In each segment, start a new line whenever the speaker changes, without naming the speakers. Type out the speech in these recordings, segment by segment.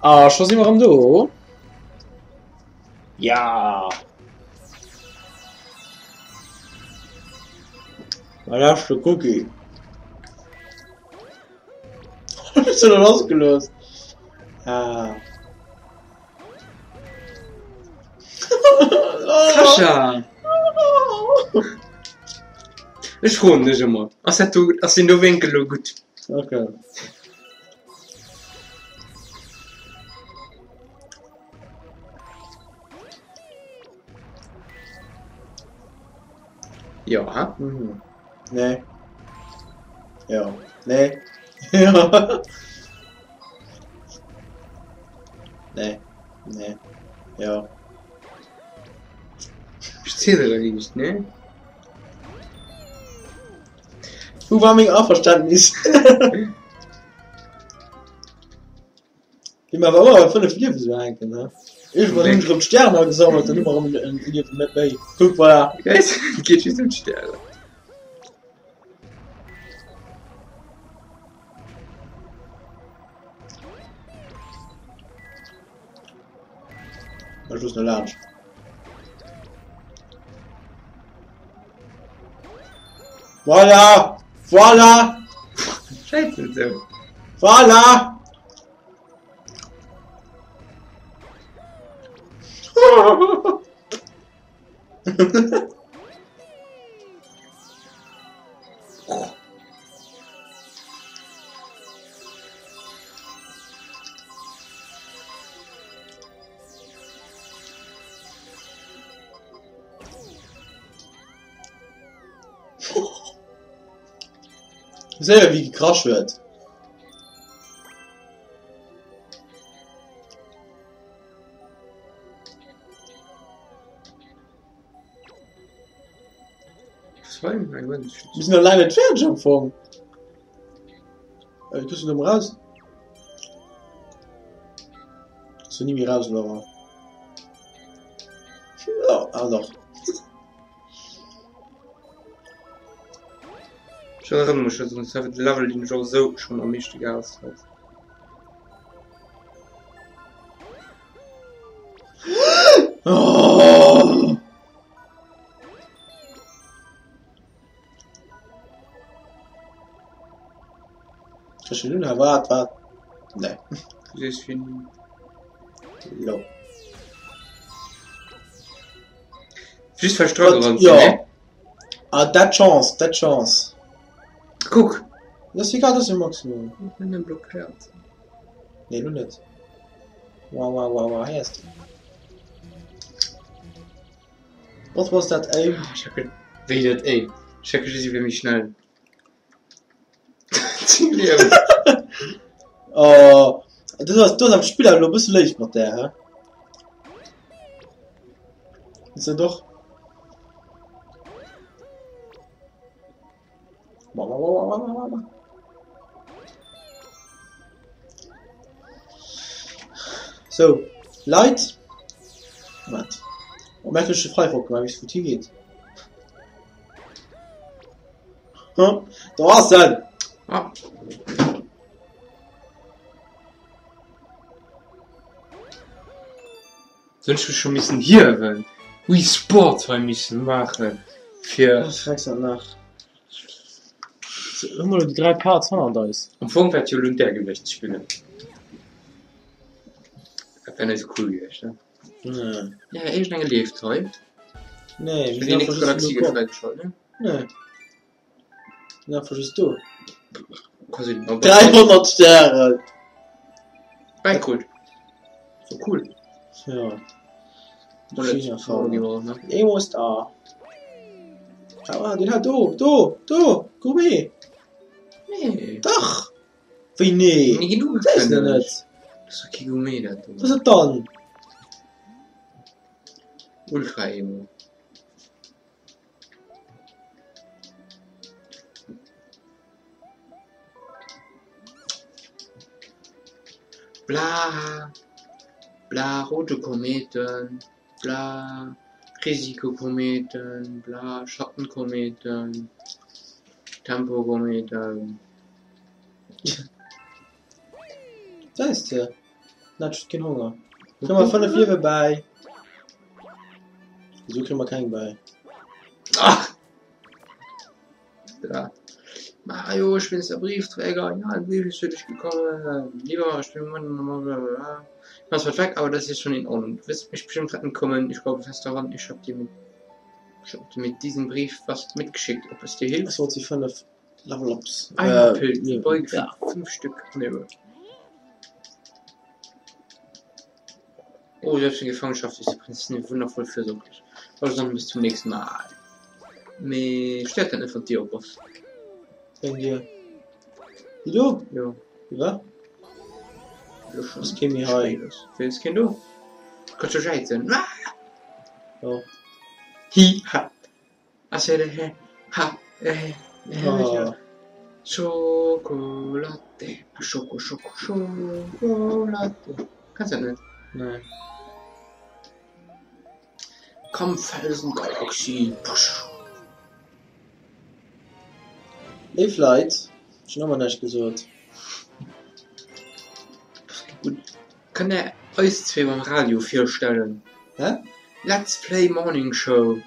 A scho si mer erëm do. Ja! Mäi leschte Cookie. Hues du lassgelooss? Ah.
Sascha! Ech froen dech emol, ass dat do, ass deen do Wénkel lo gutt?
Okay.
Jo, ha?
Mhm. Nee. Jo. Nee. Jo. Nee. Nee. Jo.
Ech ziele riicht, nee?
Wou war meng Averständnis? Déi mer awer ëmmer 5 Liewen sou hänken, ne? Irgendwann hunn ech erëm d'Stären agesammelt, dann hu mer erëm en Liewen méi. Kuck, voilà.
Geet just ëm d'Stären.
Ech loossen e laanscht. Voilà! Voilà!
Schéit net esou.
Voilà! Séier wéi gekrasch huet. Mir sinn nach laang net fäerdeg am Fong. Wéi kommst du do raus? Kommst du ni méi raus, Laurent? Ah dach.
Ech erënnere mech just un de Level, deen ech och esou schonn am meeschte gehaasst hat.
Oh! Waart, waart. Nee.
Du sees fini.
Jo.
Just well ech dra gerannt
sinn,
ne?
Ah, dat Chance, dat Chance.
Kuck!
Dat ass egal, dat ass jo Maximum.
Ech bin net blockéiert.
Nee, lo net. Wow, wow, wow, wow, hei ass den. What was that aim?
Ah, ich hab ge Wéi dat aim? Ech hat gesi wéi méi schnell. 10 Liewen.
Oh, du ass du ass am Spill awer lo e bësse léif mat där, hä? Ist er doch. So, Leit. Moment. Moment, ech de Firefox gemaach, wéi et higeet. Do ass en!
Ah. Soll ech mech scho missen hiewen? Wii Sport hei missen maachen fir.
Ach, freck dat nach. So, hu mer elo déi 3 Parts hannert eis.
Am Fong wär et jo lo un där gewiescht ze spillen. Dat wär net esou cool gewiescht, ne?
Nee.
Ja, iergendenge leeft hei.
Nee,
Ech hunn déi nächst Galaxie gëtt fräigeschalt, ne?
Nee. Sinn einfach just do.
Ka sinn.
300 Stären!
Bäikrut. So cool.
Ja. Emo Star. Ah, den hat do, do, do, Gourmet.
Nee.
Dach! Wéi nee?
Nee, du
Das ist net.
Das ist kee Gourmet dat do.
Was ist dann?
Ultra Emo. Bla bla rote Kometen, bla Risikokometen, bla Schattenkometen, Tempokometen.
Da ist der. Net, ech keen Honger. Kréie mer 5 Liewe bäi. Wieso kréie mer keng bäi?
Ach! Ja. Mario, ich bin's der Briefträger. Ja, ein Brief ist für dich gekommen. Lieber Mario, ich bin blablabla. Ich bin zwar weg, aber das ist schon in Ordnung. Du wirst mich bestimmt retten kommen. Ich glaube fest daran, ich hab dir mit, ich hab dir mit diesem Brief was mitgeschickt. Ob es dir hilft?
Es wollt si 5 Level Ups.
Ein Pilz,
Liewen.
beuge
Ja.
5 Stück. Nee, Oh, selbst in Gefangenschaft ist die Prinzessin wundervoll fürsorglich. Also dann bis zum nächsten Mal. Mee stéiert dat net wann d'Dier op ass?
Wéi Dier? Déi do?
Jo.
Wéi wat?
Lo schon.
Ass kee méi hei.
Spéit ass. Wéi ass keen do? Kanns jo jäizen.
Jo.
Hi ha. Ass he he ha he he
Oh.
Chocolate Schoko Schoko Chocolate. Kenns dat net?
Nee.
Kampffelsen-Galaxie.
Léif Leit, ech hunn ëmmer näischt gesot.
Gutt. Kënnt der eis zwee beim Radio virstellen?
Hä?
Let's Play Morning Show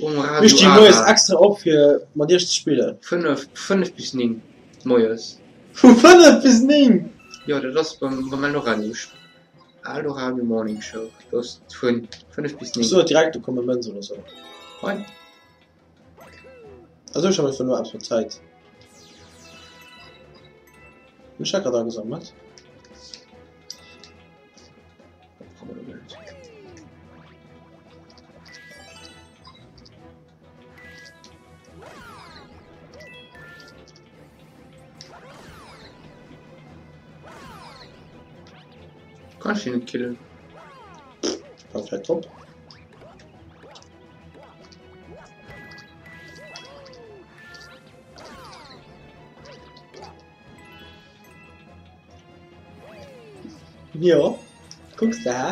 um
Mir
Radio
sti moies
Ara.
extra op fir mat iech ze spillen.
5, 5 bis 9 moies.
Vu 5 bis 9?
Jo, dat ass beim, beim Eldoradio. Eldoradio Morning Show. Do ass vun 5 bis 9.
Ech sot direkt, do komme Mënz oder sou.
Hei.
Also ech habe verloren eppes mat Zäit. Hun ech dat grad agesammelt?
Kann ech déi net killen?
War vläit drop. Jo, kucks de hä?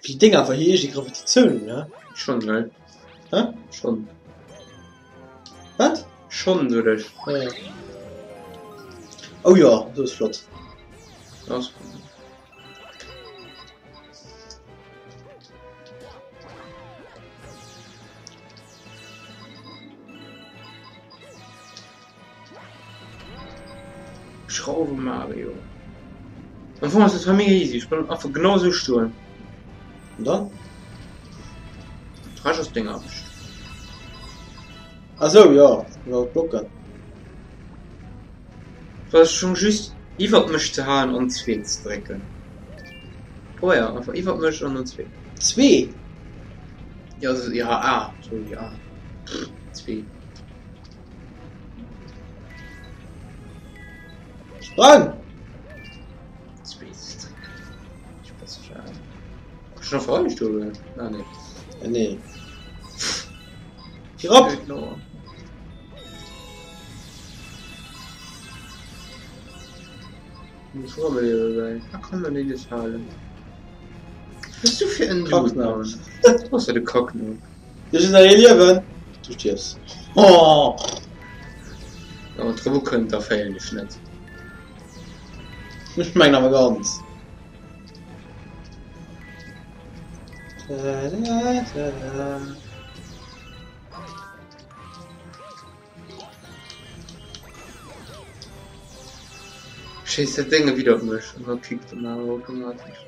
Wéi déi Dénger awer hir eege Gravitatioun hunn, hä?
Schon, gell?
Hä?
Schon.
Wat?
Schon, sot ech.
Ja. Oh jo, do ass flott.
Ass Schrauwe Mario. Am Fong ass dat zwar mega easy, ech bleiwen einfach genau esou stoen.
An dann?
De Rescht ass deng Aarbecht.
Ah sou, jo, iwwer d'Blocken.
Et ass schonn just iwwert mech ze haen an zwee ze drécken. Probéier einfach iwwert mech an dann zwee.
Zwee?
Jo, ja, A, sorry, A. Zwee.
Sprang!
Zwee ze drécken. Ech passe schon an. Schon auf Rollstuhl, oder? Ah, nee.
Äh, nee. Virop!
Da kann man nicht halen. Was bist du für ein
Kackner.
Was für ein Kackner.
Du hast ein Liewen. Du stirbst. Oh.
Ja, drüber könnt da fehlen ich nicht.
Ich meine aber ganz.
Schéisst dat Dénge widder op mech an da kickt en awer automatesch.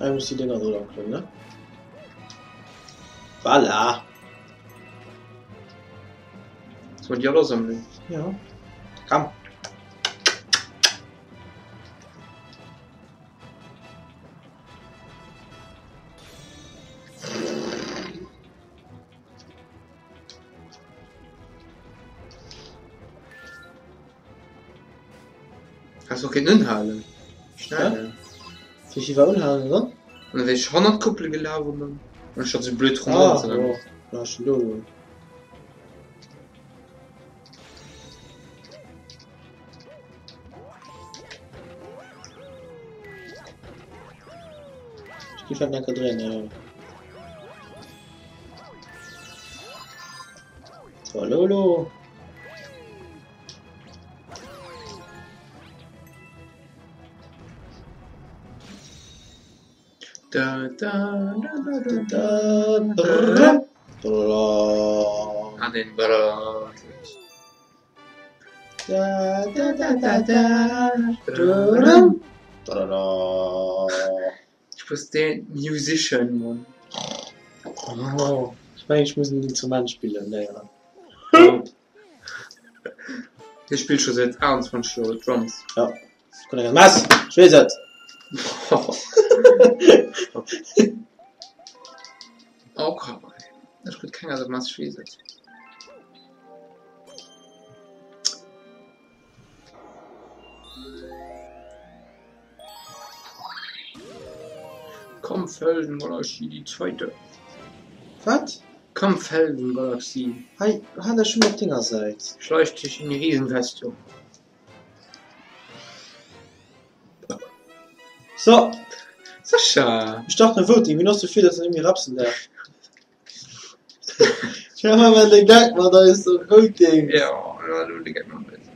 Ah, muss die Dinger so lang können, ne? Voilà!
Soll man déi all asammelen?
Ja. Komm.
Has och kéint unhalen. Schnell.
Fir ich iwwer unhalen, oder?
An da wär ech hannert d'Koppel gelaf an dann anstatt sou blöd ronderëm
Ah,
ze rennen.
jo. Ja, schon do. Ech gi vläicht nach eng Kéier dréinen, jo. So, Lolo.
Da, da, da, da, da, da.
Da,
Ah, den Brrrr.
da, da, da, da, da. Da, da, da.
Ich muss den Musician, Mann.
Oh, ich mein, ich muss ein Instrument spillen léieren.
Hie spillt scho säit 28 Joer Drums.
Ja, ich kann eng Mess, ich weess et.
Okay. Ech krut keng SMS, ech weess et. Kampfheldengalaxie, die zweite.
Wat?
Kampfheldengalaxie.
Hei, hat ech schon op denger Säit.
Schleicht dich in die Riesenfestung.
So.
Sascha!
Mir starten e Voting, wien ass dofir, dass en net méi rapsen däerf? Schau mal de Gag mat eis Voting.
Ja, de Gag mat eis.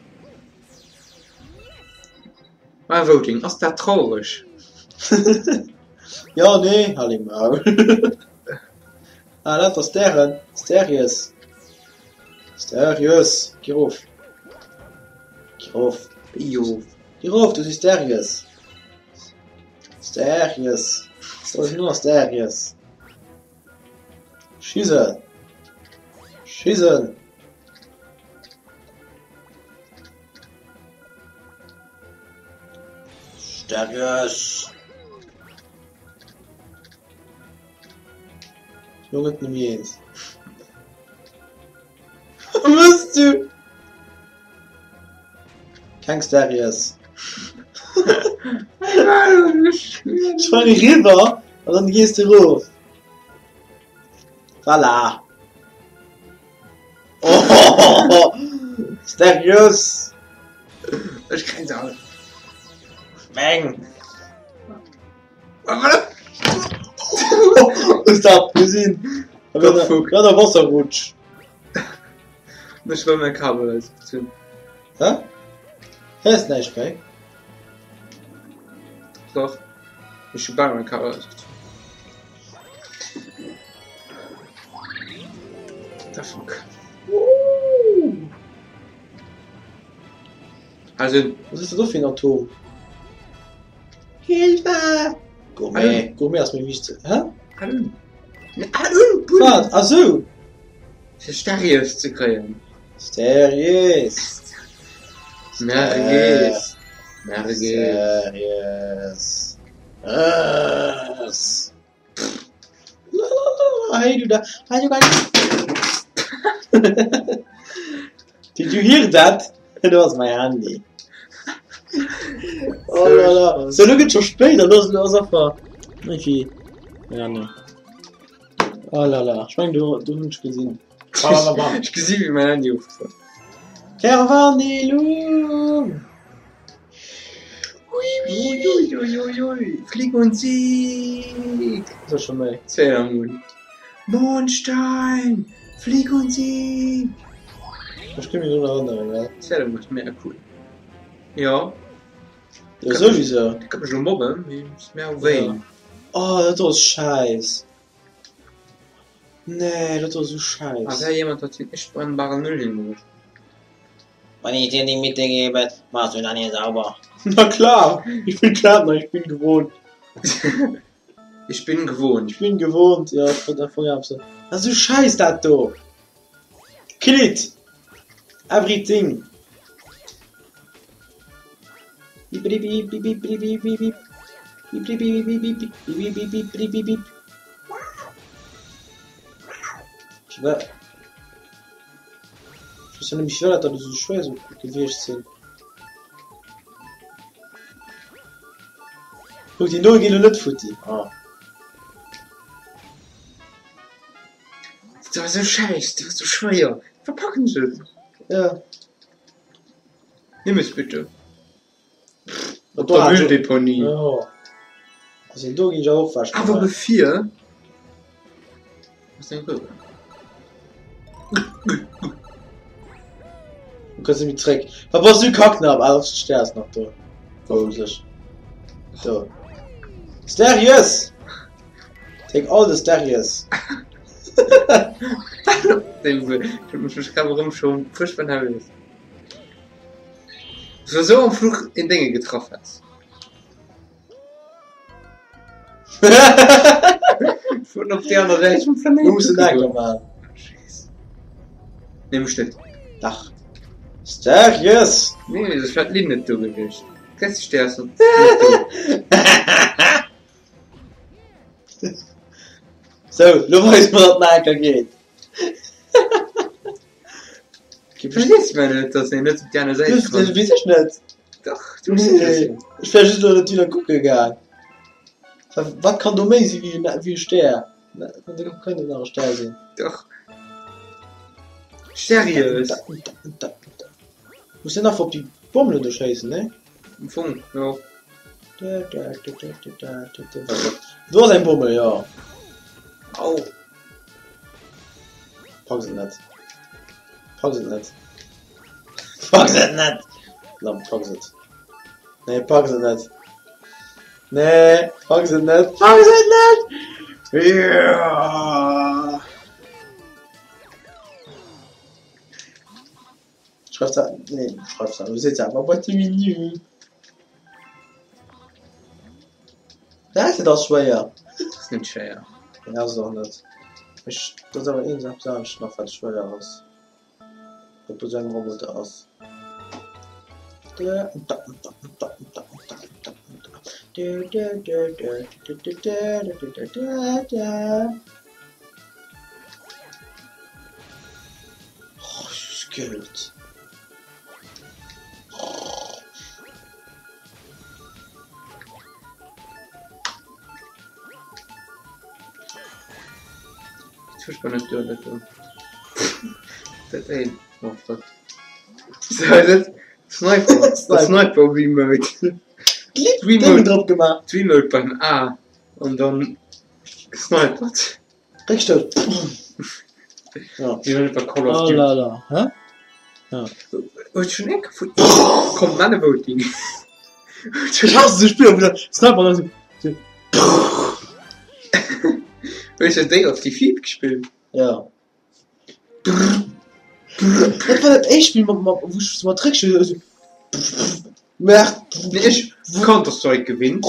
Mein Voting, ass dat traureg?
Ja, nee, hal deng Maul. Ah, lauter Stären. Steries. Steries. Gi rof. Gi rof.
Jo.
Gi rof, du si Steries. Steries. So sinn nur Steries. Schießen. Schießen. Steries. Lo gëtt nëmme eens. Wëss du? Keng Steries. Sprange riwwer an dann gees de erof. Voilà. Oh, Steries.
Ech kréien se all.
Meng. Hues dat gesinn? Grad der Wasserrutsch.
Ech wëll mäi Kabel ausgezunn.
Hä? Héiers näischt méi?
Doch. Ech hu bal mäi Kabel ausgezunn. The fuck? Also.
Was ass dat do fir en Atom? Hilfe! Gourmet, Gourmet ass méi wichteg. Hä? Wat? Ah sou!
Fir Steries ze kréien.
Steries!
Merguez! Merguez!
Steries! Es! Hey du da! Hey du ganz! Did you hear that? That was my Handy. Oh la la. So, lo gëtt scho spéit an lo ass einfach irgendwie ja nee. Oh la la. Ech meng do do hunn ech gesinn.
Ech gesi wéi mäin Handy oftrëtt.
Verwandelung!
Uiuiuiui, Flieg und Sieg!
Ass dat scho méi?
Sailor Moon. Mondstein! Flieg und Sieg!
Ech kann mech drun erënneren, ja.
Sailor Moon ass mega cool. Jo.
Jo, souwisou.
Dir kënnt mech elo mobben, mee ass mir och wéi.
Oh, dat do ass schäiss. Nee, dat do ass esou schäiss.
Ah, wer jemand hat den echt brennbaren Müll hingeworfen?
Wann ich dir die Mitte gebe, machst du dann hier sauber. Na klar, ich bin Klempner, ich bin gewohnt.
Ich bin gewohnt.
Ich bin gewohnt, ja, ich wollt einfach eppes soen. Dat ass esou schäiss dat do. Kill it! Everything! Bip-bip-bip-bip-bip-bip-bip. Bip-bip-bip-bip-bip-bip-bip-bip-bip-bip. Firwat? Ech weess jo net méi firwat dat esou schwéier soll gewiescht sinn. Kuck, déi do geet elo net futti. Ah.
Dat war sou schäiss, dat war sou schwéier. Verpacken se et.
Ja.
Nimm es bitte. Op der Mülldeponie.
Jo. Also do ginn ech awer och wech.
Awer bevir
Du kannst méi zréck. Wa bass du Kacknapp? Ah, de Stär ass nach do. Vermutlich. Do. Sterius! Take all the Sterius.
Furchtbar nervös. Du so am Fluch in Dinge getroffen hast. Vun op déi aner Säit vum Planéit.
Du muss en Enker man.
Nee, muss net.
Dach. Seriös?
Nee, das war d'Linn net do gewiescht. Kräftstär ass net do.
Sou, lo weis mer, datt en Enker geet.
Verstees du net, dass een net op déi aner Säit
kann? Dat weess ech net.
Dach, du hues et
gesinn. Ech wär just elo net wieder kucke gaang. Wat kann do méi si wéi e Stär? Do kann net nach e Stär sinn.
Dach. Seriös?
Muss den einfach op déi Bommelen do schéissen, ne?
Am Fong, jo.
Do ass eng Bommel, jo.
Au.
Pack se net. Pack se net. Pack se net! Lam, pack se. Nee, pack se net. Nee, pack se net. Pack se net! Ja! Schreif da, nee, schreif da, du seet awer bei de Menü. Dat ass schwéier.
Dat ass net schwéier.
Nee, ass et och net. Ech, dat ass awer eent eppes anescht nach wat schwéier ass. Wat bei sou engem Roboter ass. Oh, Geld.
Fuerchtbar net do, net do. Dat een. Oh, dat. Dat Sniper, Sniper Remote.
Remote drop gemaach.
Remote beim A an dann gesnipert.
Réckstouss. Ja.
Wéi wann et bei Call of
Oh
Duty.
la la. Hä? Ja.
Huet schon eng vu Komm man Voting.
Ech hasse sou Spiller, wou der Sniper dann sou sou.
Hues de Day of Defeat gespillt?
Ja. Dat war dat éischt Spill mat mat wou ech sou mat Réckstouss sou. Merk.
Nee ech Counter Strike gewinnt.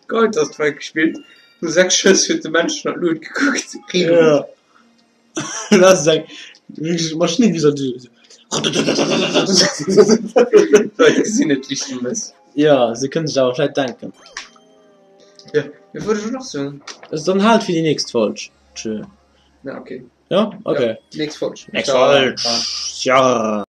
Counter Strike gespillt, no 6 Schëss huet de Mensch an d'Lut gekuckt.
Ja. Dat ass eng wierklech Maschinn wéi se
D'Leit gesinn et liichtemës.
Ja, se kënnen sech awer vläit denken.
Ja, wat wollt ech elo nach soen?
Also dann haalt fir déi nächst Folg. Tschö.
Ja, okay.
Ja, okay.
Ja, nächst Folg.
Nächst Folg. Ja.